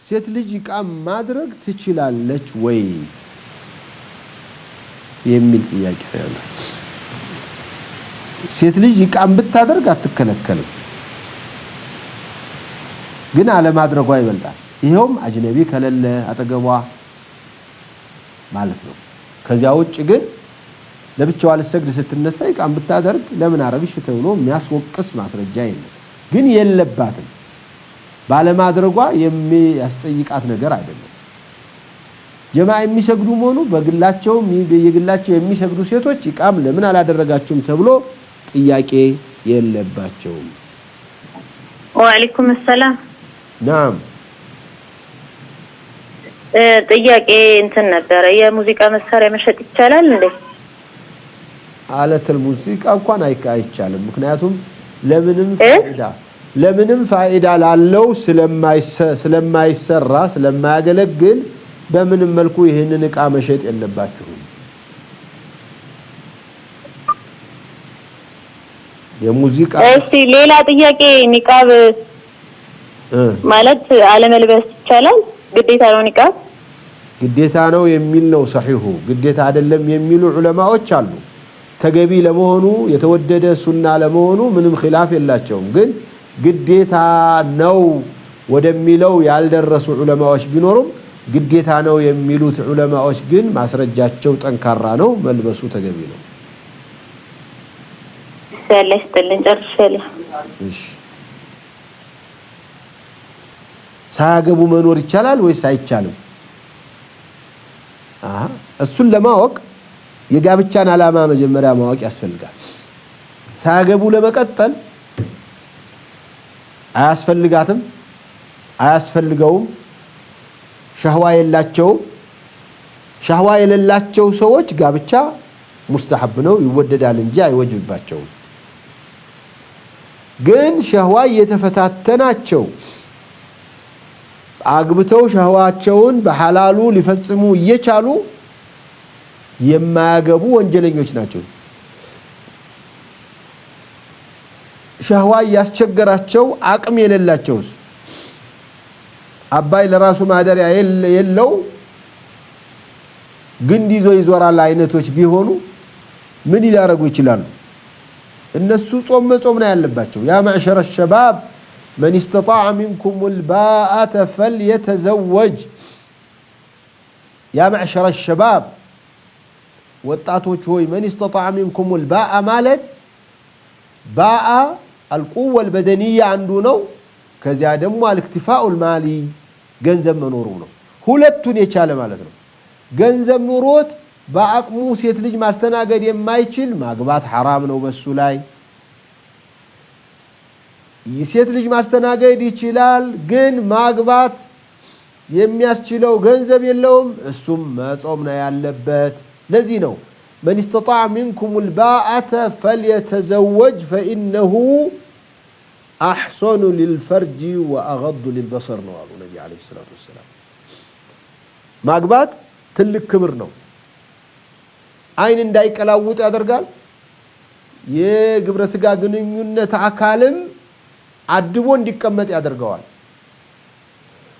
ሴት ልጅ ኢቃም ማድረግ ትችላለች ወይ የሚል ጥያቄ ነው ያለው። ሴት ልጅ ኢቃም ብታደርግ አትከለከልም፣ ግን አለማድረጓ ይበልጣል። ይሄውም አጅነቢ ከሌለ አጠገቧ ማለት ነው። ከዚያ ውጭ ግን ለብቻዋ ልትሰግድ ስትነሳ ኢቃም ብታደርግ ለምን አረግሽ ተብሎ የሚያስወቅስ ማስረጃ የለም። ግን የለባትም፣ ባለማድረጓ የሚያስጠይቃት ነገር አይደለም። ጀማ የሚሰግዱ መሆኑ በግላቸው በየግላቸው የሚሰግዱ ሴቶች ኢቃም ለምን አላደረጋችሁም ተብሎ ጥያቄ የለባቸውም። ወአለይኩም ሰላም። ናም። ጥያቄ እንትን ነበረ፣ የሙዚቃ መሳሪያ መሸጥ ይቻላል እንዴ? አለተል ሙዚቃ እንኳን አይቻልም። ምክንያቱም ለምንም ፋይዳ ላለው ስለማይሰራ ስለማያገለግል በምንም መልኩ ይህንን እቃ መሸጥ የለባችሁም። የሙዚቃ እሺ፣ ሌላ ጥያቄ፣ ኒቃብ ማለት አለመልበስ ይቻላል? ግዴታ ነው ኒቃብ? ግዴታ ነው የሚል ነው ሰሒሁ። ግዴታ አይደለም የሚሉ ዑለማዎች አሉ። ተገቢ ለመሆኑ የተወደደ ሱና ለመሆኑ ምንም ኺላፍ የላቸውም። ግን ግዴታ ነው ወደሚለው ያልደረሱ ዑለማዎች ቢኖሩም ግዴታ ነው የሚሉት ዑለማዎች ግን ማስረጃቸው ጠንካራ ነው፣ መልበሱ ተገቢ ነው። እሺ፣ ሳያገቡ መኖር ይቻላል ወይስ አይቻልም? እሱን ለማወቅ የጋብቻን ዓላማ መጀመሪያ ማወቅ ያስፈልጋል። ሳያገቡ ለመቀጠል አያስፈልጋትም፣ አያስፈልገውም፣ ሸህዋ የላቸውም። ሸህዋ የሌላቸው ሰዎች ጋብቻ ሙስተሐብ ነው፣ ይወደዳል እንጂ አይወጅባቸውም። ግን ሸህዋ እየተፈታተናቸው አግብተው ሸህዋቸውን በሐላሉ ሊፈጽሙ እየቻሉ የማያገቡ ወንጀለኞች ናቸው። ሸህዋ እያስቸገራቸው አቅም የሌላቸውስ አባይ ለራሱ ማደሪያ የለው ግንድ ይዞ ይዞራል አይነቶች ቢሆኑ ምን ሊያደርጉ ይችላሉ? እነሱ ጾም መጾም ነው ያለባቸው። ያ ማዕሸረ ሸባብ መን ኢስተጣዐ ሚንኩም ልባአተ ፈልየተዘወጅ። ያ ማዕሸረ ሸባብ ወጣቶች ሆይ መን ኢስተጣዐ ሚንኩም ልባአ ማለት ባአ አልቁወ አልበደንያ አንዱ ነው። ከዚያ ደግሞ አልክትፋኡ ልማሊ ገንዘብ መኖሩ ነው። ሁለቱን የቻለ ማለት ነው። ገንዘብ ኑሮት በአቅሙ ሴት ልጅ ማስተናገድ የማይችል ማግባት ሐራም ነው በሱ ላይ። ሴት ልጅ ማስተናገድ ይችላል፣ ግን ማግባት የሚያስችለው ገንዘብ የለውም፣ እሱም መጾም ነው ያለበት። ለዚህ ነው መን ኢስተጣዐ ሚንኩም ልባአተ ፈልየተዘወጅ ፈኢነሁ አሕሰኑ ሊልፈርጂ ወአገዱ ሊልበሰር ነው አሉ ነቢ ዓለይሂ ሰላቱ ወሰላም። ማግባት ትልቅ ክብር ነው። አይን እንዳይቀላውጥ ያደርጋል። የግብረ ስጋ ግንኙነት አካልም አድቦ እንዲቀመጥ ያደርገዋል።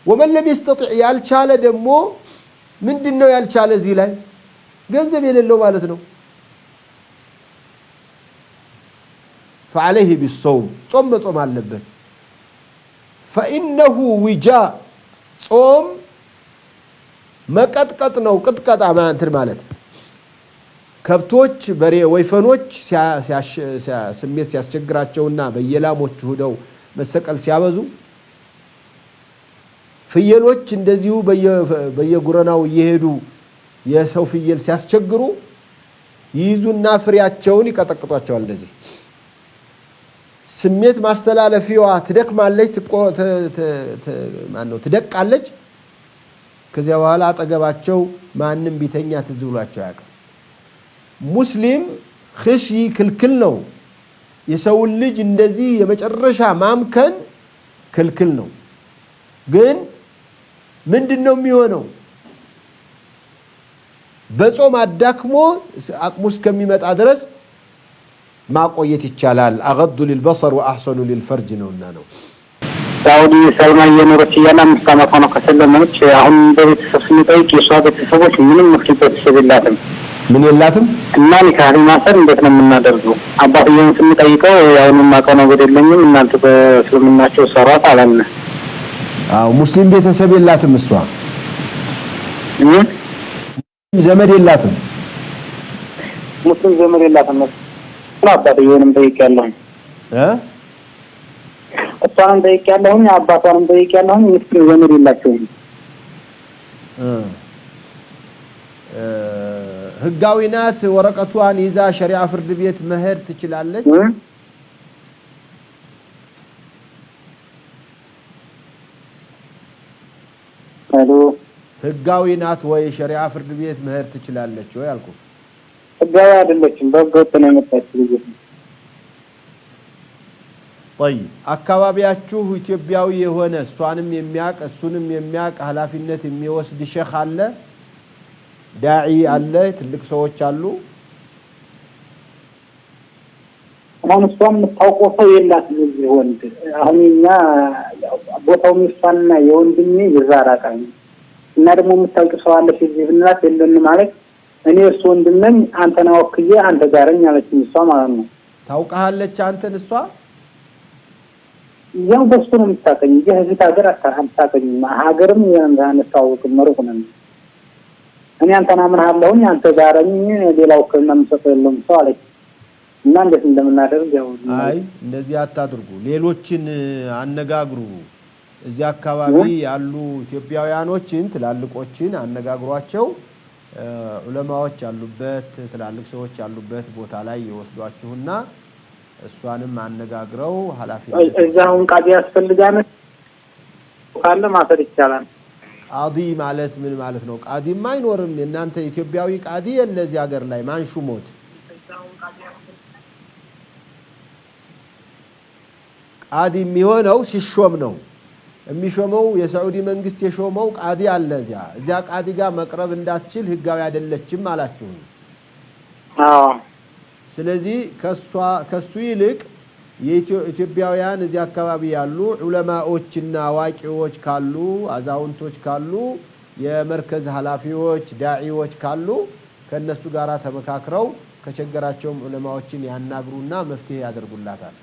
ወመን ለም የስተጢዕ ያልቻለ ደግሞ ምንድነው ያልቻለ? እዚህ ላይ ገንዘብ የሌለው ማለት ነው። ፈዐለይህ ቢሶውም ጾም መጾም አለበት። ፈኢነሁ ዊጃ ጾም መቀጥቀጥ ነው። ቅጥቀጣ እንትን ማለት ከብቶች በሬ ወይፈኖች ስሜት ሲያስቸግራቸውና በየላሞቹ ሂደው መሰቀል ሲያበዙ፣ ፍየሎች እንደዚሁ በየጉረናው እየሄዱ የሰው ፍየል ሲያስቸግሩ ይይዙና ፍሬያቸውን ይቀጠቅጧቸዋል። እንደዚህ ስሜት ማስተላለፊያዋ ትደክማለች፣ ማነው ትደቃለች። ከዚያ በኋላ አጠገባቸው ማንም ቢተኛ ትዝ ብሏቸው አያውቅም። ሙስሊም ክሺ ክልክል ነው። የሰውን ልጅ እንደዚህ የመጨረሻ ማምከን ክልክል ነው። ግን ምንድነው የሚሆነው? በጾም አዳክሞ አቅሙ እስከሚመጣ ድረስ ማቆየት ይቻላል። አገዱ ሊልበሰር ወአሕሰኑ ሊልፈርጅ ነውና ነው። ሳኡዲ ሰልማ እየኖረች እያለ 5 ዓመቷ ነው ከሰለመች። አሁን በቤተሰብ ስንጠይቅ የእሷ ቤተሰቦች ምንም ሙስሊም ቤተሰብ የላትም። ምን የላትም? እና ኒካህ ማሰር እንዴት ነው የምናደርገው? አባትየውን ስንጠይቀው ያው የማውቀው ነገር የለኝም፣ እናንተ በእስልምናቸው ሰሯት አለን። አዎ፣ ሙስሊም ቤተሰብ የላትም እሷ። ዘመድ የላትም። ሙስሊም ዘመድ የላትም። አባትየውንም ጠይቄያለሁኝ፣ እሷንም ጠይቄያለሁኝ፣ አባቷንም ጠይቄያለሁኝ። ሙስሊም ዘመድ የላቸውም። ህጋዊ ናት። ወረቀቷን ይዛ ሸሪዓ ፍርድ ቤት መሄድ ትችላለች። Hello። ህጋዊ ናት ወይ፣ ሸሪዓ ፍርድ ቤት መሄድ ትችላለች ወይ አልኩ። ህጋዊ አይደለችም። በህገ ወጥ ነው የመጣችው ልጅ። طيب፣ አካባቢያችሁ ኢትዮጵያዊ የሆነ፣ እሷንም የሚያቅ እሱንም የሚያቅ፣ ኃላፊነት የሚወስድ ሸህ አለ? ዳዒ አለ? ትልቅ ሰዎች አሉ? አሁን እሷም የምታውቀው ሰው የላትም እዚህ ወንድ። አሁን እኛ ቦታው የእሷና የወንድሜ ይራራቃል እና ደግሞ የምታውቂው ሰው አለሽ እዚህ ብንላት የለንም ማለት፣ እኔ እሱ ወንድም ነኝ፣ አንተን ወክዬ አንተ ጋረኝ አለችኝ እሷ ማለት ነው። ታውቃለች አንተን እሷ? ያው በሱ ነው የምታውቀኝ እንጂ እዚህ ሀገር አታውቀኝም። ሀገርም አንተዋወቅም፣ ሩቅ ነን። እኔ አንተን አምናለሁኝ፣ አንተ ጋረኝ፣ ሌላ ውክልና የምሰጠው የለውም ሰው አለች። እና እንዴት እንደምናደርግ ያው አይ፣ እንደዚህ አታድርጉ። ሌሎችን አነጋግሩ። እዚህ አካባቢ ያሉ ኢትዮጵያውያኖችን፣ ትላልቆችን አነጋግሯቸው። ዑለማዎች ያሉበት፣ ትላልቅ ሰዎች ያሉበት ቦታ ላይ ይወስዷችሁና እሷንም አነጋግረው ኃላፊነት እዛ አሁን ቃዲ ያስፈልጋል ካለ ማሰር ይቻላል። ቃዲ ማለት ምን ማለት ነው? ቃዲም አይኖርም። የእናንተ ኢትዮጵያዊ ቃዲ የለ እዚህ ሀገር ላይ፣ ማን ሹሞት? ቃዲ የሚሆነው ሲሾም ነው። የሚሾመው የሳዑዲ መንግስት የሾመው ቃዲ አለ እዚያ። እዚያ ቃዲ ጋር መቅረብ እንዳትችል ህጋዊ አይደለችም አላችሁኝ። አዎ። ስለዚህ ከሱ ይልቅ የኢትዮጵያውያን እዚህ አካባቢ ያሉ ዑለማዎችና አዋቂዎች ካሉ፣ አዛውንቶች ካሉ፣ የመርከዝ ኃላፊዎች፣ ዳዒዎች ካሉ ከእነሱ ጋር ተመካክረው ከቸገራቸውም ዑለማዎችን ያናግሩና መፍትሄ ያደርጉላታል።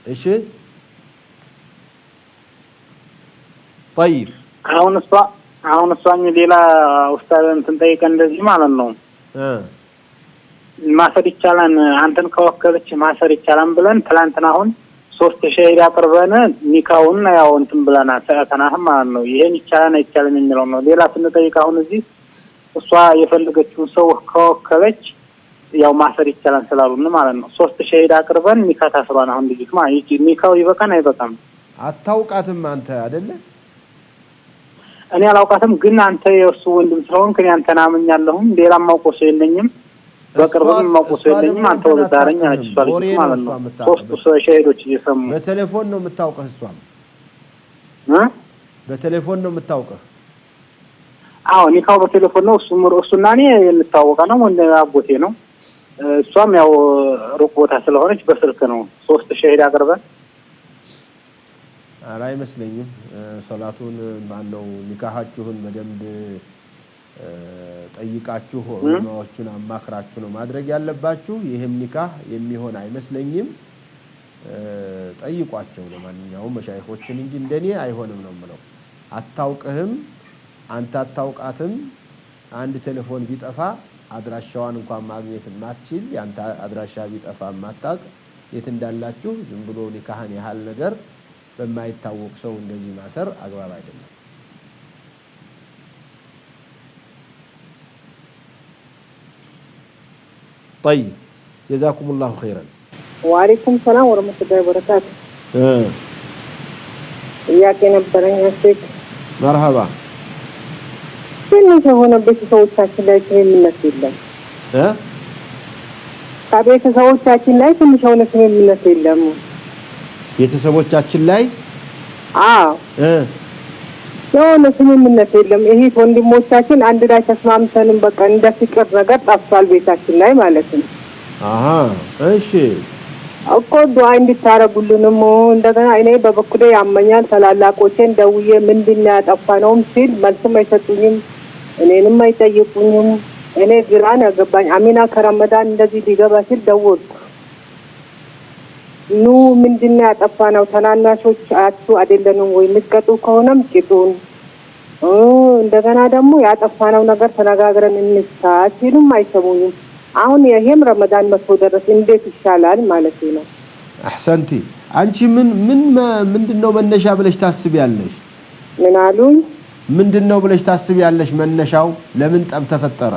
እሺ፣ طيب። አሁን እሷ ሌላ ኡስታዝ እንትን ጠይቀን እንደዚህ ማለት ነው ማሰር ይቻላል፣ አንተን ከወከለች ማሰር ይቻላል ብለን ትላንትና አሁን 3 ሸሂድ አቅርበን ኒካውን ያው እንትን ብለናል፣ ሰዓተናህ ማለት ነው። ይሄን ይቻላል አይቻልም የሚለው ነው። ሌላ ስንጠይቅ አሁን እዚህ እሷ የፈለገችውን ሰው ከወከለች ያው ማሰር ይቻላል ስላሉን ማለት ነው። 3 ሸሂድ አቅርበን ኒካ ታስሯል። አሁን ልጅቱ ማለት ኒካው ይበቃን አይበቃም? አታውቃትም አንተ አይደለ? እኔ አላውቃትም፣ ግን አንተ የእሱ ወንድም ስለሆንክ እኔ አንተን አምኛለሁም። ሌላ የማውቀው ሰው የለኝም፣ በቅርብም የማውቀው ሰው የለኝም። አንተ ወዳረኝ አለች እሷ ልጅቱ ማለት ነው። 3ቱ ሸሂዶች እየሰሙ በቴሌፎን ነው የምታውቅህ እሷም? በቴሌፎን ነው የምታውቅህ? አዎ፣ ኒካው በቴሌፎን ነው። እሱና እኔ የምታወቀ ነው፣ ወንድ አጎቴ ነው። እሷም ያው ሩቅ ቦታ ስለሆነች በስልክ ነው 3 ሸሂድ አቅርበን። ኧረ አይመስለኝም። ሶላቱን ማነው ኒካሃችሁን በደንብ ጠይቃችሁ ዑለማዎቹን አማክራችሁ ነው ማድረግ ያለባችሁ። ይህም ኒካህ የሚሆን አይመስለኝም። ጠይቋቸው ለማንኛውም መሻይኾችን እንጂ እንደኔ አይሆንም ነው የምለው። አታውቅህም፣ አንተ አታውቃትም። አንድ ቴሌፎን ቢጠፋ አድራሻዋን እንኳን ማግኘት የማትችል፣ ያንተ አድራሻ ቢጠፋ የማታውቅ፣ የት እንዳላችሁ፣ ዝም ብሎ ኒካህን ያህል ነገር በማይታወቅ ሰው እንደዚህ ማሰር አግባብ አይደለም። طيب، جزاكم الله خيرا። وعليكم السلام ورحمة الله وبركاته። ጥያቄ ነበረኝ ሼክ። መርሀባ። ትንሽ የሆነ ቤተሰቦቻችን ላይ ስምምነት የለም። ከቤተሰቦቻችን ላይ ትንሽ የሆነ ስምምነት የለም። ቤተሰቦቻችን ላይ? አዎ። የሆነ ስምምነት የለም። እህት ወንድሞቻችን አንድ ላይ ተስማምተንም በቃ እንደ ፍቅር ነገር ጠፍቷል ቤታችን ላይ ማለት ነው። አሃ እሺ እኮ ዱዓ እንድታረጉልንም እንደገና እኔ በበኩሌ ያመኛል። ታላላቆቼን ደውዬ ምንድን ነው ያጠፋነውም ሲል መልስም አይሰጡኝም፣ እኔንም አይጠይቁኝም። እኔ ግራ ነው ያገባኝ። አሚና ከረመዳን እንደዚህ ሊገባ ሲል ደወልኩ። ኑ ምንድን ነው ያጠፋነው? ተናናሾቻችሁ አይደለንም ወይ? የምትቀጡ ከሆነም ቅጡን፣ እንደገና ደግሞ ያጠፋነው ነገር ተነጋግረን እንስታ ሲሉም አይሰሙኝም። አሁን ይሄም ረመዳን መጥቶ ደረስ፣ እንዴት ይሻላል ማለት ነው። አሕሰንቲ። አንቺ ምን ምን ምንድነው መነሻ ብለሽ ታስቢያለሽ? ምን አሉኝ? ምንድነው ብለሽ ታስቢያለሽ መነሻው? ለምን ጠብ ተፈጠረ?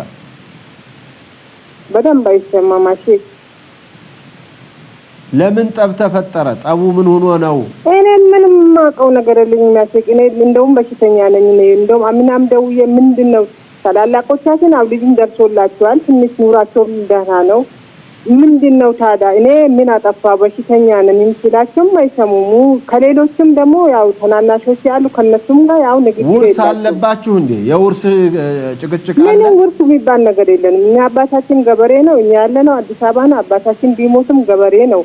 በደንብ አይሰማም። እሺ ለምን ጠብ ተፈጠረ? ጠቡ ምን ሆኖ ነው? እኔ ምንም የማውቀው ነገር የለኝም። ያሴቅ እኔ እንደውም በሽተኛ ነኝ። እኔ እንደውም አምናም ደውዬ ምንድነው ታላላቆቻችን አው ልጅም ደርሶላቸዋል፣ ትንሽ ኑራቸውም ደህና ነው። ምንድነው ታዲያ እኔ ምን አጠፋ በሽተኛ ነኝ ስላቸውም አይሰሙም። ከሌሎችም ደግሞ ያው ተናናሾች ያሉ ከነሱም ጋር ያው ንግግር ውርስ አለባችሁ እንዴ? የውርስ ጭቅጭቅ አለ? ምንም ውርስ የሚባል ነገር የለንም። እኛ አባታችን ገበሬ ነው፣ እኛ ያለነው አዲስ አበባ ነው። አባታችን ቢሞትም ገበሬ ነው።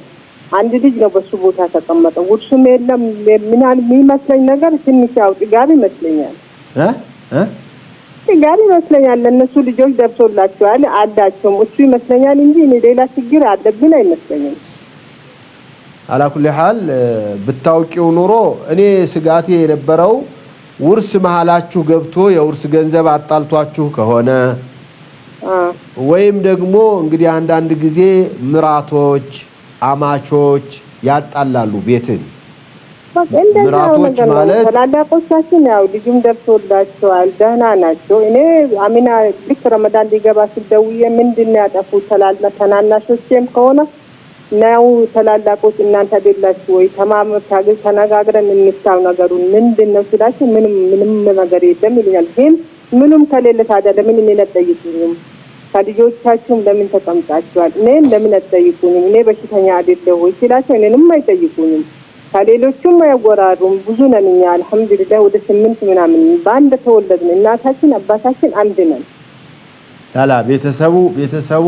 አንድ ልጅ ነው በሱ ቦታ ተቀመጠ። ውርሱም የለም። ምን የሚመስለኝ ነገር ትንሽ ያው ጥጋብ ይመስለኛል ጥጋብ ይመስለኛል። ለእነሱ ልጆች ደርሶላቸዋል አላቸውም። እሱ ይመስለኛል እንጂ እኔ ሌላ ችግር አለብን አይመስለኝም። አላኩል ሐል ብታውቂው ኑሮ እኔ ስጋቴ የነበረው ውርስ መሀላችሁ ገብቶ የውርስ ገንዘብ አጣልቷችሁ ከሆነ ወይም ደግሞ እንግዲህ አንዳንድ ጊዜ ምራቶች አማቾች ያጣላሉ ቤትን። ምራቶች ማለት ታላላቆቻችን ያው ልጅም ደርሶላቸዋል ደህና ናቸው። እኔ አሚና ልክ ረመዳን ሊገባ ሲል ደውዬ ምንድን ነው ያጠፉት ተናናሾቼም ከሆነ ነው ታላላቆች እናንተ አይደላችሁ ወይ ተማምር ተነጋግረን እንፍታው ነገሩን ምንድን ነው ስላቸው ምንም ምንም ነገር የለም ይሉኛል። ግን ምንም ከሌለ ታዲያ ለምን እኔን አትጠይቁኝም? ከልጆቻችሁም ለምን ተቀምጣችኋል? እኔን ለምን አትጠይቁኝም? እኔ በሽተኛ አይደለሁ ወይ ስላቸው እኔንም አይጠይቁኝም። ከሌሎቹም አይወራሩም። ብዙ ነን እኛ አልሐምዱሊላህ ወደ 8 ምናምን በአንድ ተወለድን። እናታችን አባታችን አንድ ነን። ላላ ቤተሰቡ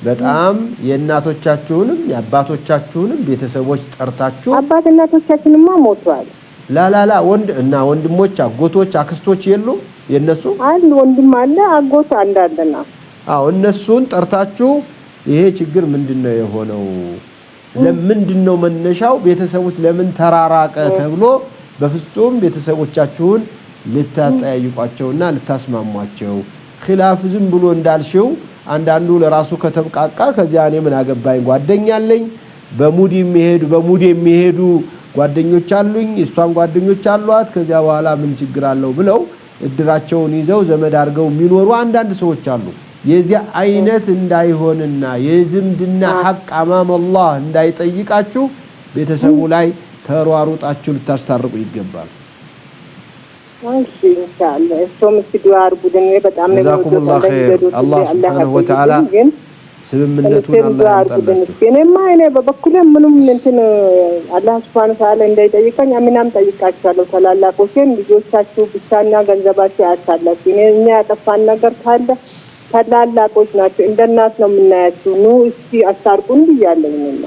በጣም የእናቶቻችሁንም የአባቶቻችሁንም ቤተሰቦች ጠርታችሁ አባት እናቶቻችንማ ሞተዋል። ላላላ ወንድ እና ወንድሞች አጎቶች አክስቶች የሉም የነሱ? አሉ፣ ወንድም አለ፣ አጎት አንዳለና። አዎ እነሱን ጠርታችሁ ይሄ ችግር ምንድነው የሆነው? ለምንድነው መነሻው? ቤተሰብ ውስጥ ለምን ተራራቀ ተብሎ በፍጹም ቤተሰቦቻችሁን ልታጠያይቋቸውና ልታስማሟቸው። ኺላፍ ዝም ብሎ እንዳልሽው አንዳንዱ ለራሱ ከተብቃቃ ከዚያ እኔ ምን አገባኝ ጓደኛ አለኝ፣ በሙድ የሚሄዱ ጓደኞች አሉኝ፣ እሷም ጓደኞች አሏት፣ ከዚያ በኋላ ምን ችግር አለው ብለው እድራቸውን ይዘው ዘመድ አድርገው የሚኖሩ አንዳንድ ሰዎች አሉ። የዚያ አይነት እንዳይሆንና የዝምድና ሐቅ አማም አላህ እንዳይጠይቃችሁ ቤተሰቡ ላይ ተሯሩጣችሁ ልታስታርቁ ይገባል። እሺ ኢንሻአላህ። እሱም እስኪ ዱዓ አድርጉልን። በጣም ነው ጀዛኩሙላህ ኸይር። አላህ ሱብሓነሁ ወተዓላ ስምምነቱን አላህ ያምጣላችሁ። እኔማ እኔ በበኩሌ ምንም እንትን አላህ ሱብሓነሁ ወተዓላ እንዳይጠይቀኝ አሚናም ጠይቃችኋለሁ። ታላላቆቼን ልጆቻችሁ ብቻና ገንዘባችሁ አያታላችሁ። እኔ እኛ ያጠፋን ነገር ካለ ታላላቆች ናቸው፣ እንደ እናት ነው የምናያችሁ። ኑ እስኪ አስታርቁን ብያለሁኝና።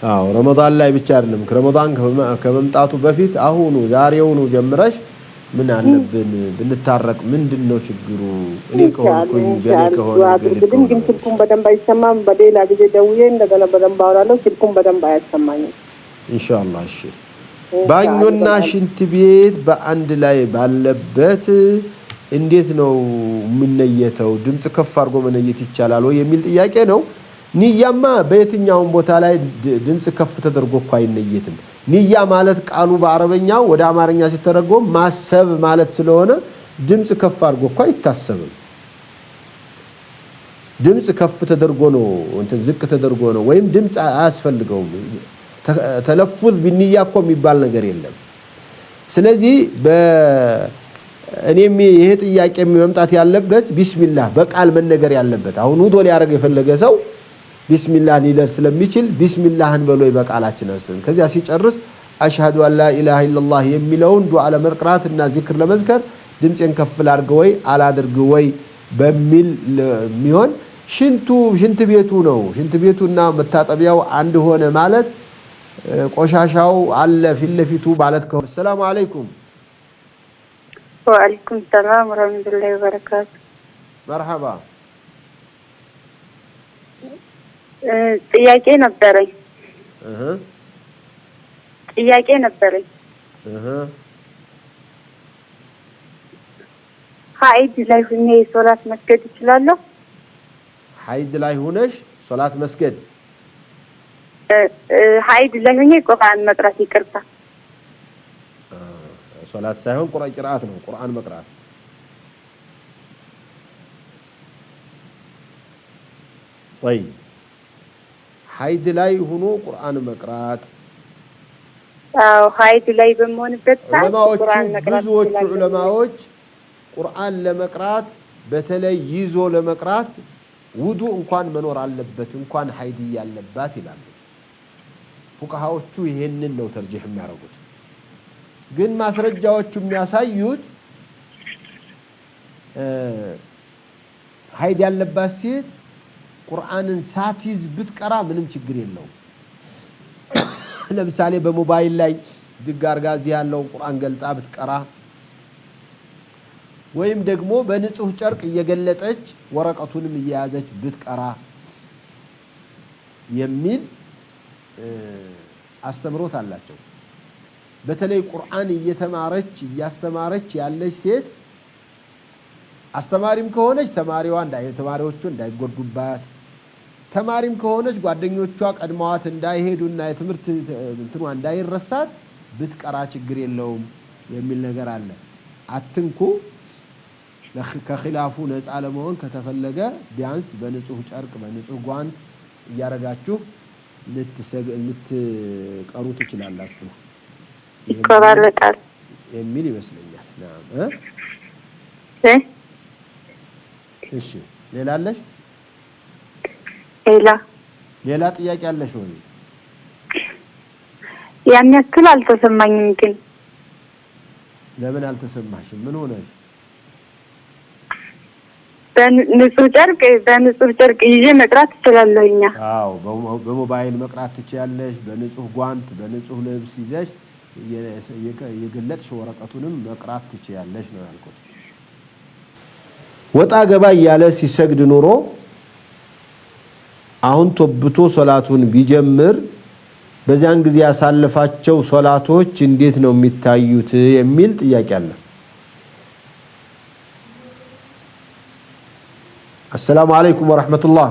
አዎ ረመዳን ላይ ብቻ አይደለም፣ ረመዳን ከመምጣቱ በፊት አሁኑ ዛሬውኑ ጀምረሽ ምን አለብን ብንታረቅ ምንድነው ችግሩ? እኔ ከሆንኩኝ ገሌ ከሆነ ገሌ ከሆነ ግን ስልኩን በደንብ አይሰማም። በሌላ ጊዜ ደውዬ እንደገና በደንብ አወራለሁ። ስልኩን በደንብ አያሰማኝም። ኢንሻአላህ። እሺ ባኞና ሽንት ቤት በአንድ ላይ ባለበት እንዴት ነው የምነየተው? ድምጽ ከፍ አድርጎ መነየት ይቻላል ወይ የሚል ጥያቄ ነው። ንያማ በየትኛውም ቦታ ላይ ድምጽ ከፍ ተደርጎ እኮ አይነየትም። ንያ ማለት ቃሉ በአረበኛው ወደ አማርኛ ሲተረጎም ማሰብ ማለት ስለሆነ ድምጽ ከፍ አድርጎ እኮ አይታሰብም። ድምጽ ከፍ ተደርጎ ነው እንትን ዝቅ ተደርጎ ነው ወይም ድምጽ አያስፈልገውም። ተለፉዝ ቢንያ እኮ የሚባል ነገር የለም። ስለዚህ እኔም ይሄ ጥያቄ መምጣት ያለበት ቢስሚላህ በቃል መነገር ያለበት። አሁን ውዶ ሊያደርግ የፈለገ ሰው ቢስሚላህ ሊል ስለሚችል ቢስሚላህን በሎ በቃላችን አንስተን ከዚያ ሲጨርስ አሽሃዱ አን ላ ኢላሃ ኢላላህ የሚለውን ዱዓ ለመቅራት እና ዚክር ለመዝከር ድምጼን ከፍ ላድርግ ወይ አላድርግ ወይ በሚል የሚሆን ሽንቱ ሽንት ቤቱ ነው። ሽንት ቤቱና መታጠቢያው አንድ ሆነ ማለት ቆሻሻው አለ ፊት ለፊቱ ማለት ከሆነ። ሰላም አለይኩም። ወአለይኩም ሰላም ወራህመቱላሂ ወበረካቱ። መርሐባ። ጥያቄ ነበረኝ። ጥያቄ ነበረኝ። ሀይድ ላይ ሁኜ ሶላት መስገድ እችላለሁ? ሀይድ ላይ ሆነሽ ሶላት መስገድ? ሀይድ ላይ ሁኜ ቁርአን መቅራት፣ ይቅርታ። ሶላት ሳይሆን ቁርአን ቅርአት ነው፣ ቁርአን መቅራት። طيب ሀይድ ላይ ሆኖ ቁርአን መቅራት? አዎ፣ ሀይድ ላይ በመሆንበት ሰዓት ቁርአን መቅራት። ብዙዎቹ ዑለማዎች ቁርአን ለመቅራት፣ በተለይ ይዞ ለመቅራት ውዱ እንኳን መኖር አለበት እንኳን ሀይድ ያለባት ይላሉ። ፉቃሃዎቹ ይሄንን ነው ተርጂህ የሚያደርጉት። ግን ማስረጃዎቹ የሚያሳዩት ሀይድ ያለባት ሴት ቁርአንን ሳትይዝ ብትቀራ ምንም ችግር የለውም። ለምሳሌ በሞባይል ላይ ድግ አርጋ እዚህ ያለውን ቁርአን ገልጣ ብትቀራ፣ ወይም ደግሞ በንጹህ ጨርቅ እየገለጠች ወረቀቱንም እየያዘች ብትቀራ የሚል አስተምሮት አላቸው። በተለይ ቁርአን እየተማረች እያስተማረች ያለች ሴት፣ አስተማሪም ከሆነች ተማሪዋ ተማሪዎቹ እንዳይጎዱባት፣ ተማሪም ከሆነች ጓደኞቿ ቀድመዋት እንዳይሄዱና የትምህርት እንትኗ እንዳይረሳት ብትቀራ ችግር የለውም የሚል ነገር አለ። አትንኩ። ከኺላፉ ነፃ ለመሆን ከተፈለገ ቢያንስ በንጹህ ጨርቅ በንጹህ ጓንት እያረጋችሁ ልትቀሩ ትችላላችሁ። ይቆራረጣል የሚል ይመስለኛል። ናም። እሺ፣ ሌላ አለሽ? ሌላ ሌላ ጥያቄ አለሽ ወይ? ያን ያክል አልተሰማኝም። ግን ለምን አልተሰማሽም? ምን ሆነሽ? በንጹህ ጨርቅ ይዤ መቅራት እችላለሁ። እኛ አዎ፣ በሞባይል መቅራት ትችያለሽ። በንጹህ ጓንት በንጹህ ልብስ ይዘሽ የገለጥሽ ወረቀቱንም መቅራት ትችያለሽ ነው ያልኩት። ወጣ ገባ እያለ ሲሰግድ ኑሮ አሁን ቶብቶ ሶላቱን ቢጀምር በዚያን ጊዜ ያሳለፋቸው ሶላቶች እንዴት ነው የሚታዩት የሚል ጥያቄ አለ። አሰላሙ አለይኩም ወራህመቱላህ።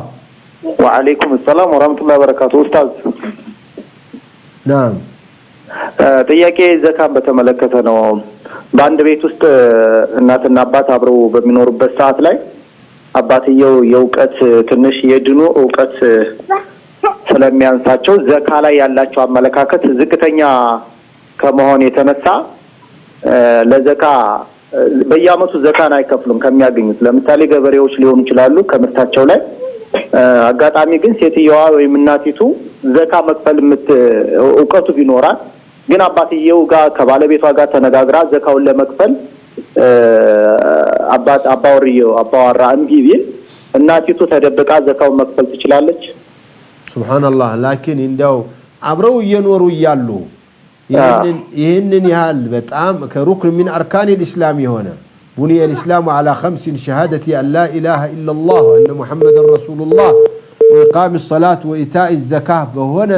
ወአለይኩም ሰላም ወራህመቱላሂ ወበረካቱ። ኡስታዝ። ናም። ጥያቄ ዘካን በተመለከተ ነው። በአንድ ቤት ውስጥ እናትና አባት አብረው በሚኖሩበት ሰዓት ላይ አባትየው የእውቀት ትንሽ የድኑ እውቀት ስለሚያንሳቸው ዘካ ላይ ያላቸው አመለካከት ዝቅተኛ ከመሆን የተነሳ ለዘካ በየአመቱ ዘካን አይከፍሉም ከሚያገኙት። ለምሳሌ ገበሬዎች ሊሆኑ ይችላሉ ከምርታቸው ላይ። አጋጣሚ ግን ሴትየዋ ወይም እናቲቱ ዘካ መክፈል እውቀቱ ቢኖራት ግን አባትየው ጋር ከባለቤቷ ጋር ተነጋግራ ዘካውን ለመክፈል አባት አባወርየው አባወራ እምቢ ቢል እናቲቱ ተደብቃ ዘካውን መክፈል ትችላለች? ሱብሃንአላህ። ላኪን እንዲያው አብረው እየኖሩ እያሉ ይህንን ያህል በጣም ከ ركن من أركان الإسلام የሆነ بني الإسلام على خمس، شهادة أن لا إله إلا الله وأن محمدا رسول الله وإقام الصلاة وإيتاء الزكاة በሆነ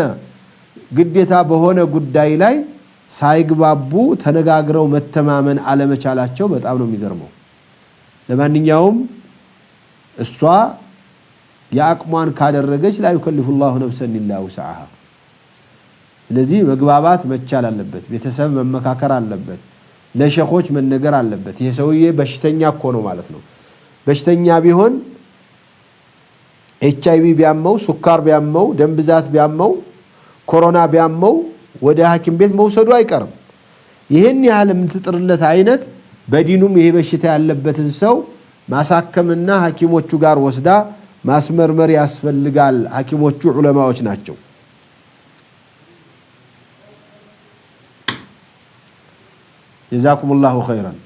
ግዴታ በሆነ ጉዳይ ላይ ሳይግባቡ ተነጋግረው መተማመን አለመቻላቸው በጣም ነው የሚገርመው። ለማንኛውም እሷ የአቅሟን ካደረገች لا يكلف الله نفسا إلا وسعها። ስለዚህ መግባባት መቻል አለበት። ቤተሰብ መመካከር አለበት። ለሸኾች መነገር አለበት። ይሄ ሰውዬ በሽተኛ እኮ ነው ማለት ነው። በሽተኛ ቢሆን፣ ኤችአይቪ ቢያመው፣ ሱካር ቢያመው፣ ደም ብዛት ቢያመው፣ ኮሮና ቢያመው ወደ ሐኪም ቤት መውሰዱ አይቀርም። ይህን ያህል የምትጥርለት አይነት በዲኑም ይሄ በሽታ ያለበትን ሰው ማሳከምና ሐኪሞቹ ጋር ወስዳ ማስመርመር ያስፈልጋል። ሐኪሞቹ ዑለማዎች ናቸው። ጀዛኩም ላሁ ኸይረን።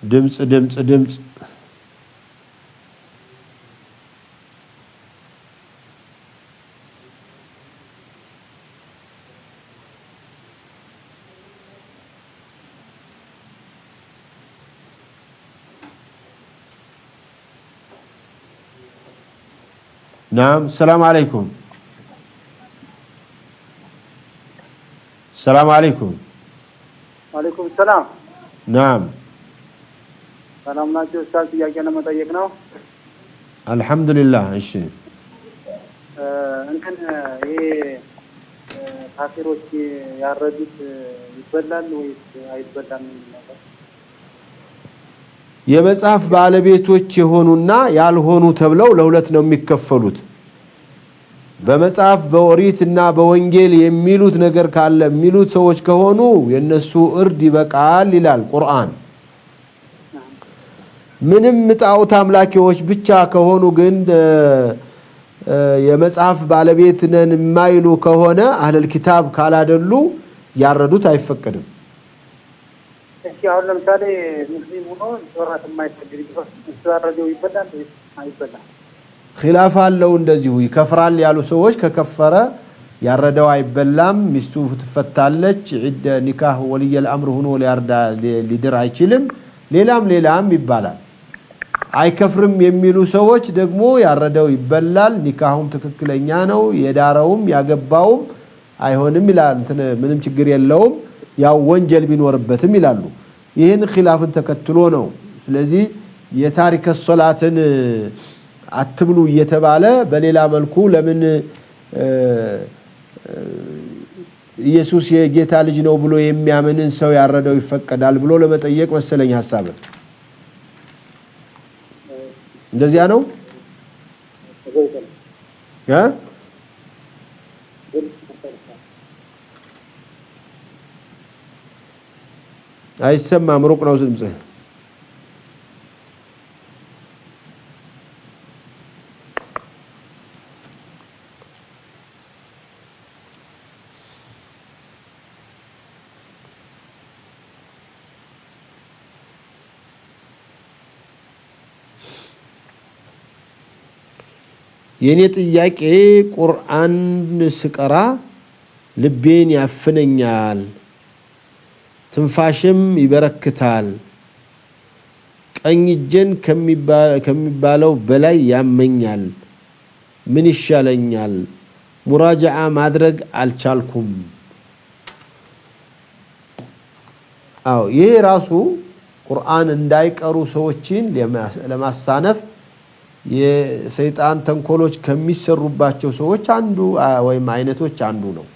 ድምፅ ድምፅ ድምፅ። ናም፣ ሰላም አለይኩም። ሰላም አለይኩም። ወአለይኩም ሰላም። ናም። ሰላም ናቸው ኡስታዝ? ጥያቄ ለመጠየቅ ነው። አልሐምዱሊላህ። እሺ። እንትን ይሄ ካፊሮች ያረዱት ይበላል ወይስ አይበላም የሚል ነገር። የመጽሐፍ ባለቤቶች የሆኑና ያልሆኑ ተብለው ለሁለት ነው የሚከፈሉት። በመጽሐፍ በኦሪት እና በወንጌል የሚሉት ነገር ካለ፣ የሚሉት ሰዎች ከሆኑ የነሱ እርድ ይበቃል ይላል ቁርአን። ምንም ጣዖት አምላኪዎች ብቻ ከሆኑ ግን፣ የመጽሐፍ ባለቤት ነን የማይሉ ከሆነ፣ አህለል ኪታብ ካላደሉ ያረዱት አይፈቀድም። እሺ፣ አሁን ለምሳሌ ሙስሊም ሆኖ ሶላት የማይሰግድ ቢሆን እሱ ያረደው ይበላል ወይስ አይበላም? ኺላፍ አለው። እንደዚሁ ይከፍራል ያሉ ሰዎች ከከፈረ ያረደው አይበላም፣ ሚስቱ ትፈታለች፣ ዒደ ኒካህ ولي الأمر ሆኖ ሊያርዳ ሊድር አይችልም፣ ሌላም ሌላም ይባላል። አይከፍርም የሚሉ ሰዎች ደግሞ ያረደው ይበላል፣ ኒካሁም ትክክለኛ ነው፣ የዳረውም ያገባውም አይሆንም ይላል። እንትን ምንም ችግር የለውም፣ ያው ወንጀል ቢኖርበትም ይላሉ። ይህን ኺላፍን ተከትሎ ነው። ስለዚህ የታሪከ ሶላትን አትብሉ እየተባለ በሌላ መልኩ ለምን ኢየሱስ የጌታ ልጅ ነው ብሎ የሚያምንን ሰው ያረደው ይፈቀዳል ብሎ ለመጠየቅ መሰለኝ ሐሳብ። እንደዚያ ነው እ? አይሰማም፣ ሩቅ ነው ድምፅህ። የእኔ ጥያቄ ቁርአን ስቀራ ልቤን ያፍነኛል፣ ትንፋሽም ይበረክታል፣ ቀኝ እጄን ከሚባለው በላይ ያመኛል። ምን ይሻለኛል? ሙራጃዓ ማድረግ አልቻልኩም። አዎ፣ ይሄ ራሱ ቁርአን እንዳይቀሩ ሰዎችን ለማሳነፍ የሰይጣን ተንኮሎች ከሚሰሩባቸው ሰዎች አንዱ ወይም አይነቶች አንዱ ነው።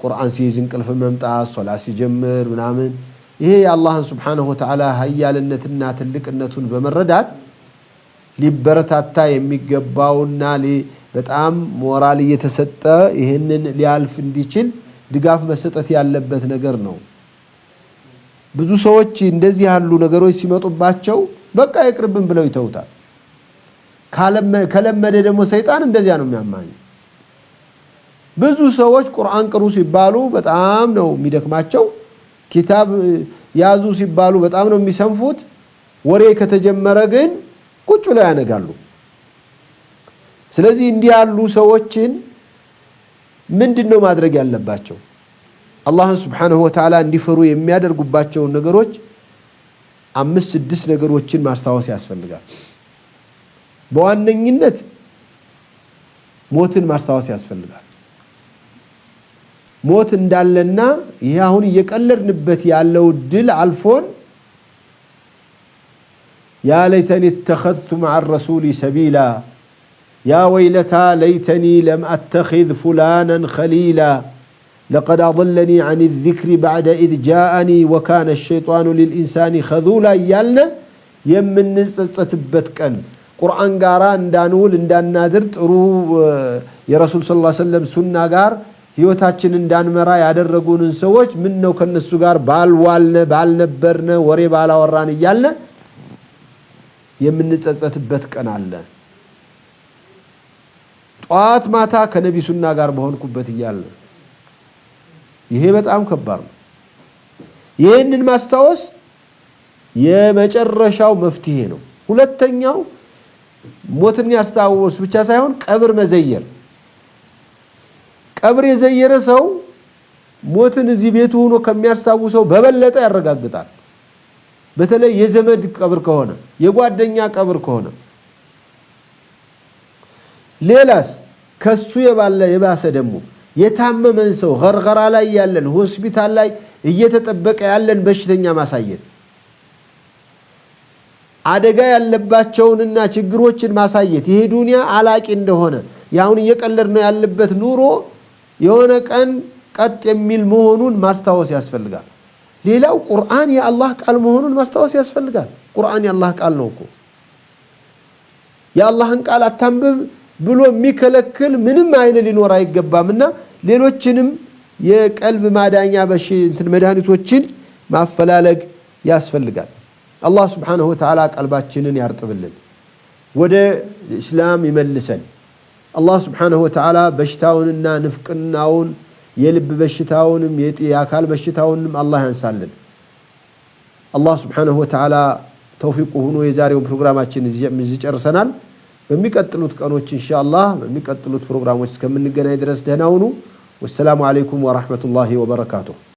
ቁርአን ሲይዝ እንቅልፍ መምጣት፣ ሶላት ሲጀምር ምናምን፣ ይሄ የአላህን ስብሓነሁ ወተዓላ ሀያልነትና ትልቅነቱን በመረዳት ሊበረታታ የሚገባውና በጣም ሞራል እየተሰጠ ይህንን ሊያልፍ እንዲችል ድጋፍ መሰጠት ያለበት ነገር ነው። ብዙ ሰዎች እንደዚህ ያሉ ነገሮች ሲመጡባቸው በቃ ይቅርብን ብለው ይተውታል። ከለመደ ደግሞ ሰይጣን እንደዚያ ነው የሚያማኝ። ብዙ ሰዎች ቁርአን ቅሩ ሲባሉ በጣም ነው የሚደክማቸው። ኪታብ ያዙ ሲባሉ በጣም ነው የሚሰንፉት። ወሬ ከተጀመረ ግን ቁጭ ብለው ያነጋሉ። ስለዚህ እንዲህ ያሉ ሰዎችን ምንድነው ማድረግ ያለባቸው? አላህን ስብሓነሁ ወተዓላ እንዲፈሩ የሚያደርጉባቸውን ነገሮች አምስት ስድስት ነገሮችን ማስታወስ ያስፈልጋል። በዋነኝነት ሞትን ማስታወስ ያስፈልጋል። ሞት እንዳለና ይሄ አሁን እየቀለድንበት ያለው ድል አልፎን يا ليتني اتخذت مع الرسول سبيلا، يا ويلتى ليتني لم أتخذ فلانا خليلا، لقد أضلني عن الذكر بعد إذ جاءني وكان الشيطان للإنسان خذولا እያልን የምንጸጸትበት ቀን፣ ቁርአን ጋራ እንዳንውል እንዳናድር፣ ጥሩ የረሱል ሰለላሁ ዐለይሂ ወሰለም ሱና ጋር ህይወታችን እንዳንመራ ያደረጉንን ሰዎች ምን ነው ከነሱ ጋር ባልዋልነ፣ ባልነበርነ፣ ወሬ ባላወራን እያልን የምንጸጸትበት ቀን አለ። ጧት ማታ ከነቢ ሱና ጋር በሆንኩበት እያልን፣ ይሄ በጣም ከባድ ነው። ይህንን ማስታወስ የመጨረሻው መፍትሄ ነው። ሁለተኛው ሞትን ያስታወስ ብቻ ሳይሆን ቀብር መዘየር። ቀብር የዘየረ ሰው ሞትን እዚህ ቤቱ ሆኖ ከሚያስታውሰው በበለጠ ያረጋግጣል። በተለይ የዘመድ ቀብር ከሆነ፣ የጓደኛ ቀብር ከሆነ። ሌላስ ከሱ የባሰ ደግሞ የታመመን ሰው ገርገራ ላይ ያለን፣ ሆስፒታል ላይ እየተጠበቀ ያለን በሽተኛ ማሳየት፣ አደጋ ያለባቸውንና ችግሮችን ማሳየት፣ ይሄ ዱንያ አላቂ እንደሆነ፣ ያሁን እየቀለድ ነው ያለበት ኑሮ የሆነ ቀን ቀጥ የሚል መሆኑን ማስታወስ ያስፈልጋል። ሌላው ቁርአን የአላህ ቃል መሆኑን ማስታወስ ያስፈልጋል። ቁርአን የአላህ ቃል ነው እኮ። የአላህን ቃል አታንብብ ብሎ የሚከለክል ምንም አይነት ሊኖር አይገባምና ሌሎችንም የቀልብ ማዳኛ እንትን መድኃኒቶችን ማፈላለግ ያስፈልጋል። አላህ ስብሓነሁ ወተዓላ ቀልባችንን ያርጥብልን፣ ወደ እስላም ይመልሰን። አላህ ስብሓነሁ ወተዓላ በሽታውንና ንፍቅናውን፣ የልብ በሽታውንም የአካል በሽታውንም አላህ ያንሳልን። አላህ ስብሓነሁ ወተዓላ ተውፊቁ ሆኖ የዛሬውን ፕሮግራማችን እዚህ ጨርሰናል። በሚቀጥሉት ቀኖች ኢንሻአላህ በሚቀጥሉት ፕሮግራሞች እስከምንገናኝ ድረስ ደህና ሁኑ። ወሰላሙ አለይኩም ወራህመቱላሂ ወበረካቱሁ።